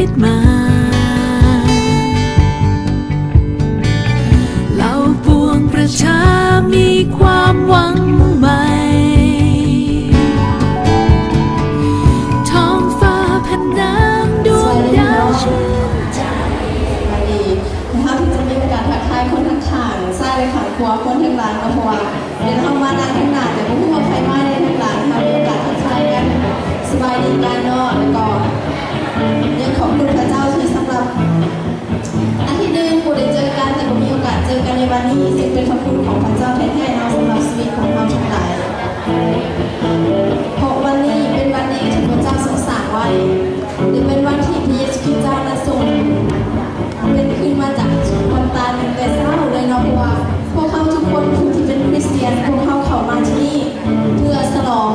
ດມາ ເຫຼົ່າປວງປະຊາມີຄວາມຫວັງໃໝ່ ທ້ອງຟ້າພັນນາງດວງດາວຊື່ນໃຈ. ສະບາຍດີ. ເຮົາທີ່ຈະມີໂອກາດທັກທາຍຄົນທາງຂ້າງຊ້າຍ ແລະ ຂ້າງຂວາ ຄົນທາງຫຼັງເນາະ ເພາະວ່າ ດຽວເຮົາມານັ່ງທາງໜ້າ ແຕ່ບໍ່ຮູ້ວ່າໃຜມາແດ່ທາງຫຼັງ. ເຮົາມີໂອກາດທັກທາຍກັນ ສະບາຍດີກັນເນາະ ແລ້ວກໍຍັງຂອບຄຸນພະເຈົ້າທີ່ສຳລັບອາທິດໜຶ່ງບໍ່ໄດ້ເຈີກັນ ແຕ່ກໍມີໂອກາດເຈີກັນໃນວັນນີ້ ຊຶ່ງເປັນພະຄຸນຂອງພະເຈົ້າແທ້ໆເນາະ ສຳລັບຊີວິດຂອງເຮົາທັງຫຼາຍ. ເພາະວັນນີ້ເປັນວັນດີທີ່ພະເຈົ້າຊົງສ້າງໄວ້ ແລະ ເປັນວັນທີ່ພະເຢຊູຄຣິດເຈົ້ານັ້ນຊົງ ເປັນຂຶ້ນມາຈາກຄວາມຕາຍຕັ້ງແຕ່ເຊົ້າເລີຍເນາະ ເພາະວ່າພວກເຮົາທຸກຄົນຜູ້ທີ່ເປັນຄຣິສຕຽນ ພວກເຮົາເຂົ້າມາທີ່ນີ້ເພື່ອສະຫຼອງ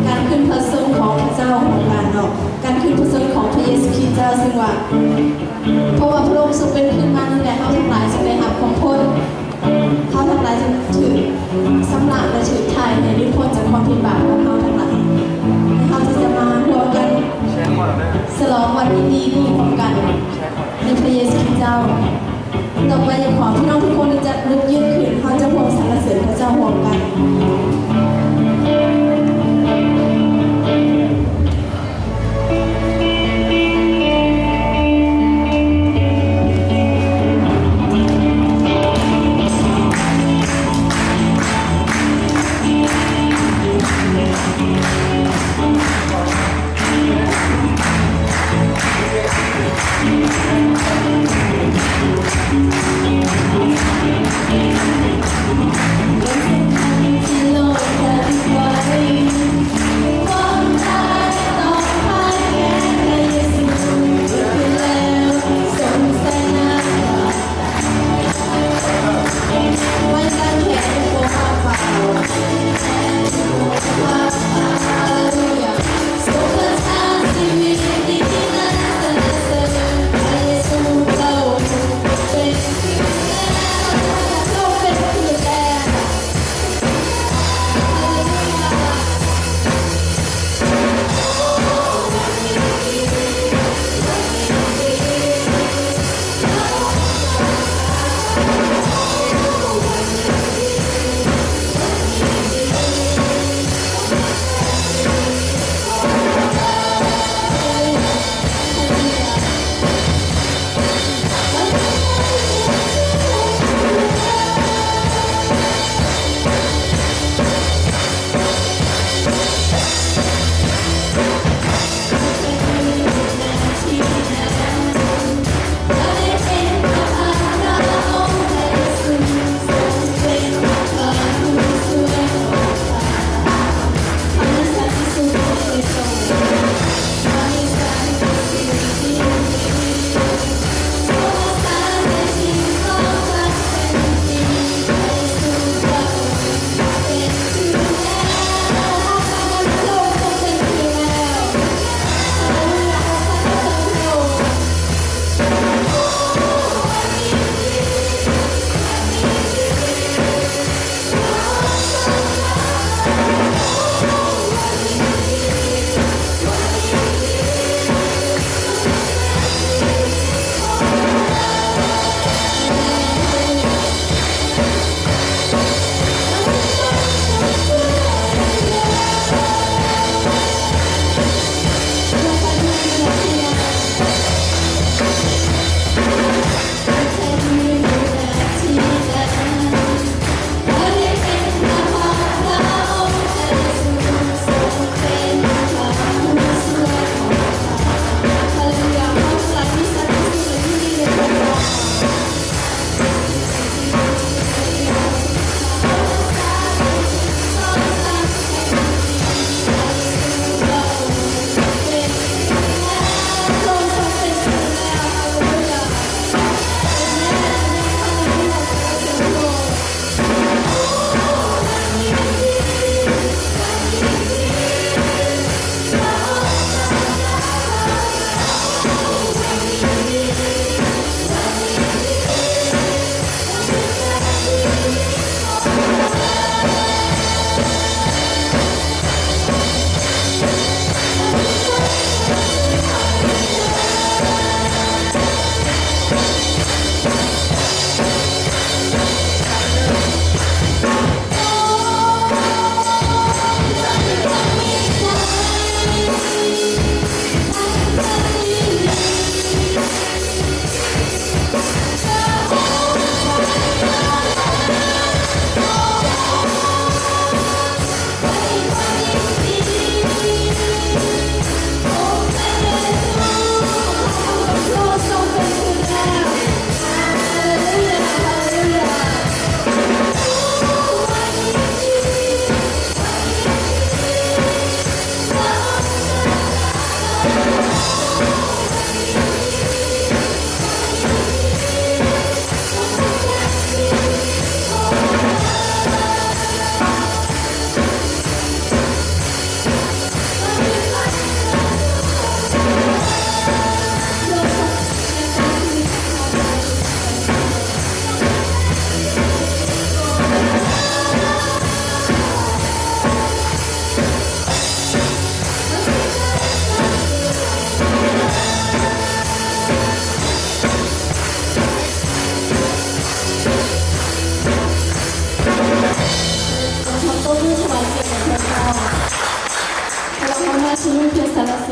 ການຂຶ້ນພະຊົງຂອງພະເຈົ້າຮ່ວມກັນເນາະ ການຂຶ້ນພະຊົງຂອງພະເຢຊູຄຣິດເຈົ້າ ຊຶ່ງວ່າ ເພາະວ່າພະອົງຊົງເປັນຂຶ້ນມານີ້ແຫຼະ ເຮົາທັງຫຼາຍຈຶ່ງໄດ້ຮັບຄວາມພົ້ນ ເຮົາທັງຫຼາຍຈຶ່ງຖືກຊຳລະ ແລະ ຖືກໄຖ່ໃຫ້ຫຼຸດພົ້ນຈາກຄວາມຜິດບາບຂອງເຮົາທັງຫຼາຍ. ແລະ ເຮົາຈະ ຈະມາຮ່ວມກັນສະຫຼອງວັນຍິນດີນີ້ຮ່ວມກັນໃນພະເຢຊູຄຣິດເຈົ້າ. ຕໍ່ໄປຢາກຂໍພີ່ນ້ອງທຸກຄົນທີ່ຈະລຸກຢືນຂຶ້ນ ເຮົາຈະຮ່ວມສັນລະເສີນພະເຈົ້າຮ່ວມກັນ.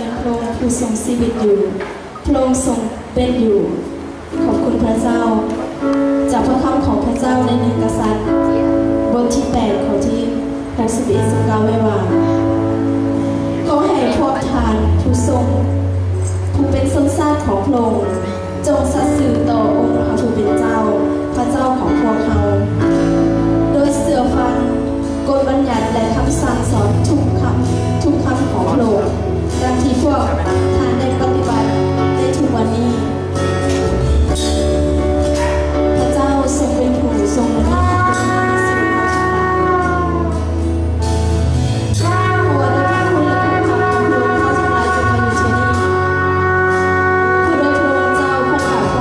ພະອົງຜູ້ຊົງຊີວິດຢູ່, ພະອົງຊົງເປັນຢູ່. ຂອບຄຸນພະເຈົ້າ. ຈາກພະຄຳຂອງພະເຈົ້າໃນໜຶ່ງກະສັດ ບົດທີແປດ ຂໍ້ທີຫົກສິບເອັດ ຊົງກ່າວໄວ້ວ່າ, ຂໍໃຫ້ພວກທ່ານຜູ້ຊົງ, ຜູ້ເປັນຊົນຊາດຂອງພະອົງ, ຈົ່ງສັດຊື່ຕໍ່ອົງພະຜູ້ເປັນເຈົ້າ, ພະເຈົ້າຂອງພວກເຮົາ, ໂດຍເຊື່ອຟັງກົດບັນຍັດ ແລະ ຄຳສັ່ງສອນທຸກຄຳ, ທຸກຄຳຂອງພະອົງ, ດັ່ງທີ່ພວກທ່ານໄດ້ປະຕິບັດໃນທຸກວັນນີ້. ພະເຈົ້າຊົງເປັນຜູ້ຊົງປະທານ ຂໍອະນຸພານຄຸນ ແລະ ຄຸນນະພາບຂອງພະອົງເຈົ້າທັງຫຼາຍຈົ່ງມາຢູ່ທີ່ນີ້. ເພື່ອໂດຍພະອົງເຈົ້າ ພະເຈົ້າຂອງພວກເຮົາ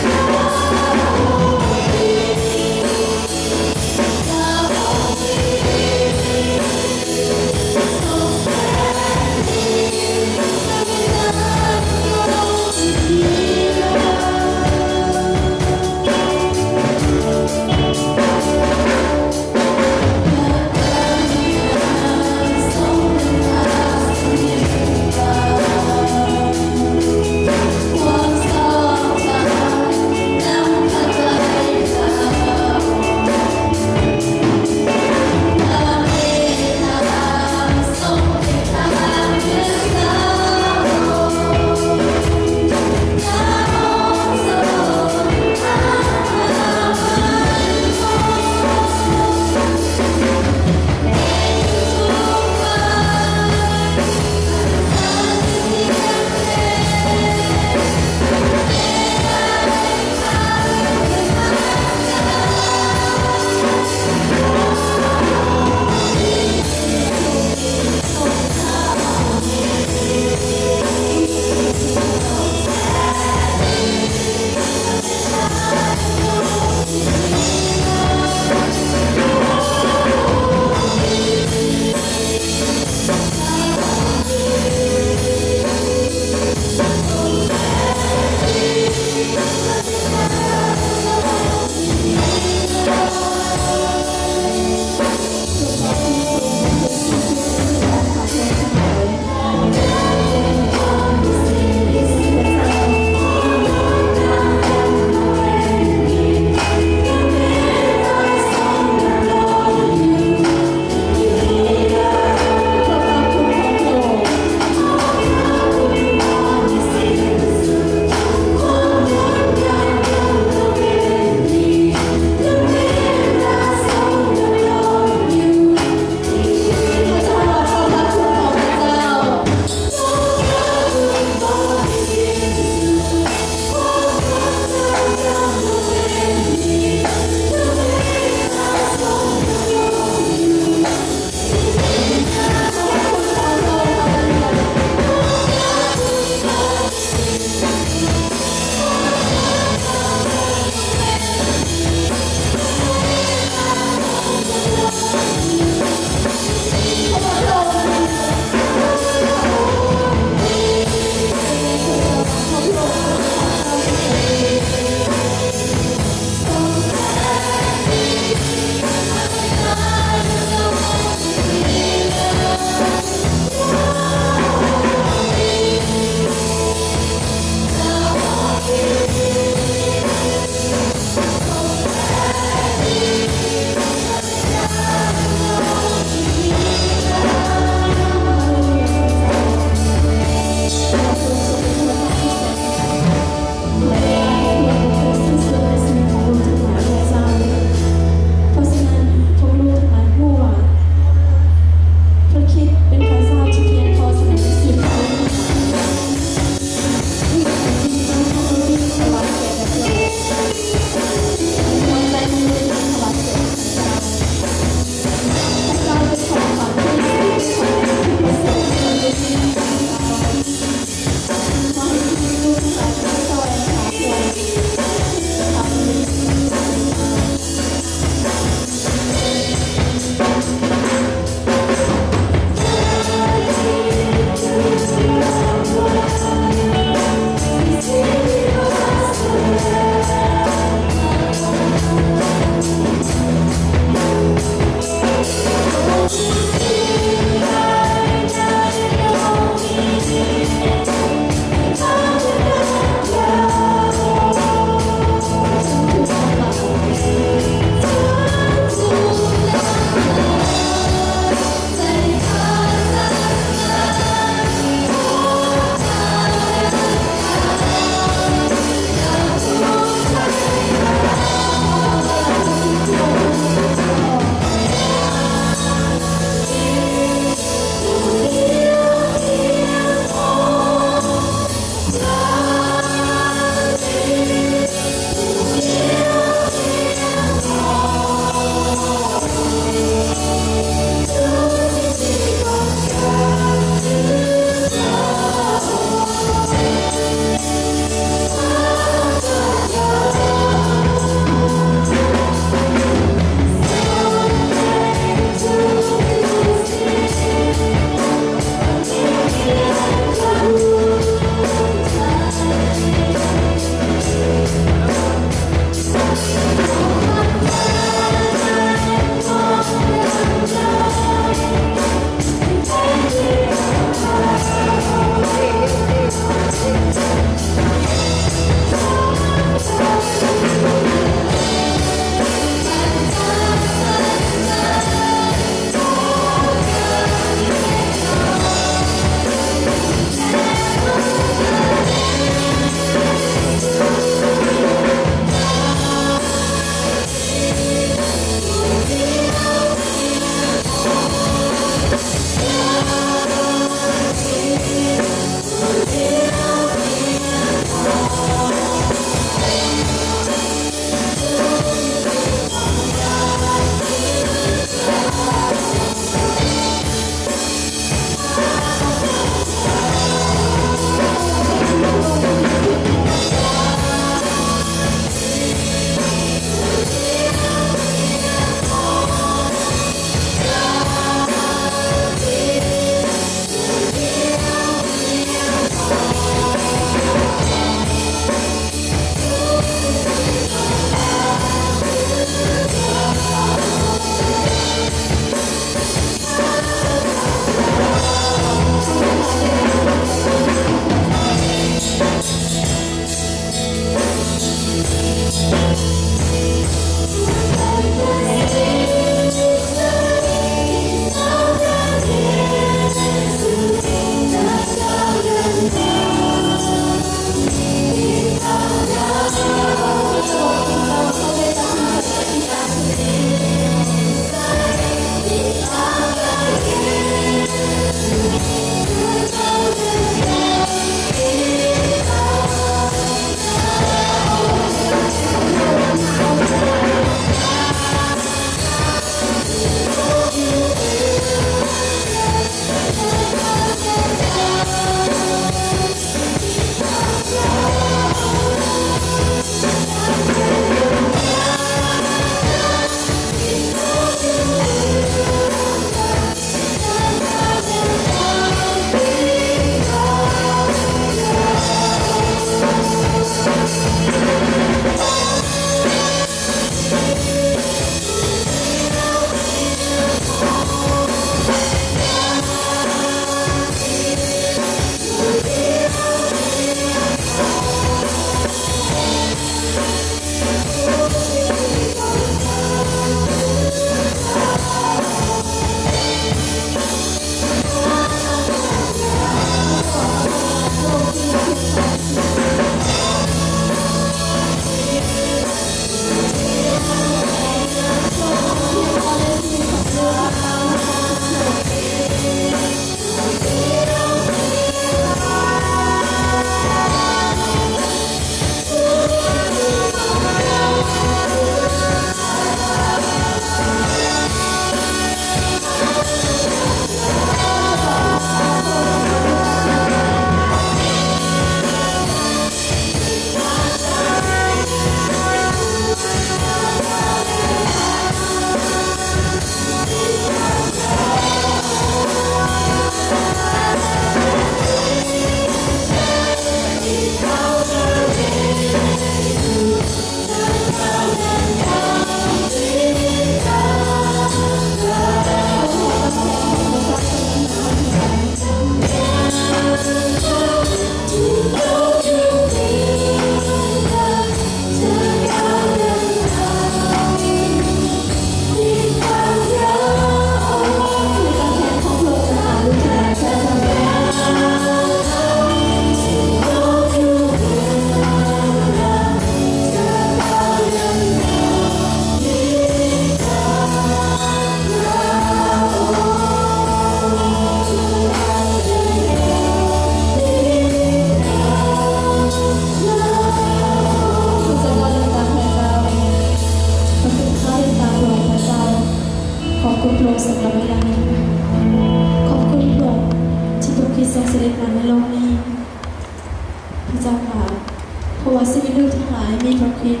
ຊີວິດລູກທັງຫຼາຍມີພະຄຣິດ,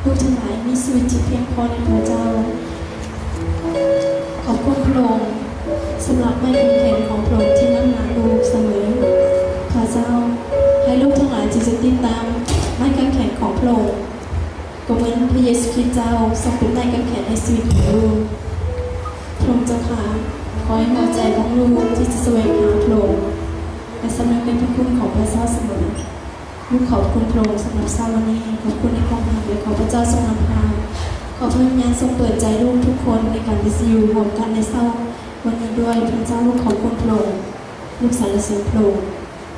ລູກທັງຫຼາຍມີຊີວິດທີ່ພຽງພໍໃນພະເຈົ້າ. ຂອບຄຸນພະອົງສຳລັບໄມ້ກາງແຂນຂອງພະອົງທີ່ນຳໜ້າລູກສະເໝີ. ພະເຈົ້າ, ໃຫ້ລູກທັງຫຼາຍທີ່ຈະຕິດຕາມໄມ້ກາງແຂນຂອງພະອົງ ກໍເໝືອນພະເຢຊູຄຣິດເຈົ້າຊົງເປັນໄມ້ກາງແຂນໃນຊີວິດຂອງລູກ. ພະອົງເຈົ້າຂ້າ, ຂໍໃຫ້ຫົວໃຈຂອງລູກທີ່ຈະສະແຫວງຫາພະອົງ ແລະ ສຳນຶກໃນພະຄຸນຂອງພະເຈົ້າສະເໝີ. ລູກຂອບຄຸນພະອົງສຳລັບເຊົ້າວັນນີ້. ຂອບຄຸນໃນຄວາມຮັກ ແລະ ຂໍພະເຈົ້າຊົງນຳພາ. ຂໍພະວິນຍານຊົງເປີດໃຈລູກທຸກຄົນໃນການທີ່ຈະຢູ່ຮ່ວມກັນໃນເຊົ້າວັນນີ້ດ້ວຍ. ພະເຈົ້າ, ລູກຂອບຄຸນພະອົງ. ລູກສັນລະເສີນພະອົງ.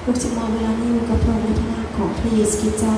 ລູກຈະມອບເວລານີ້ໄວ້ກັບພະອົງໃນພະນາມຂອງພະເຢຊູຄຣິດເຈົ້າ.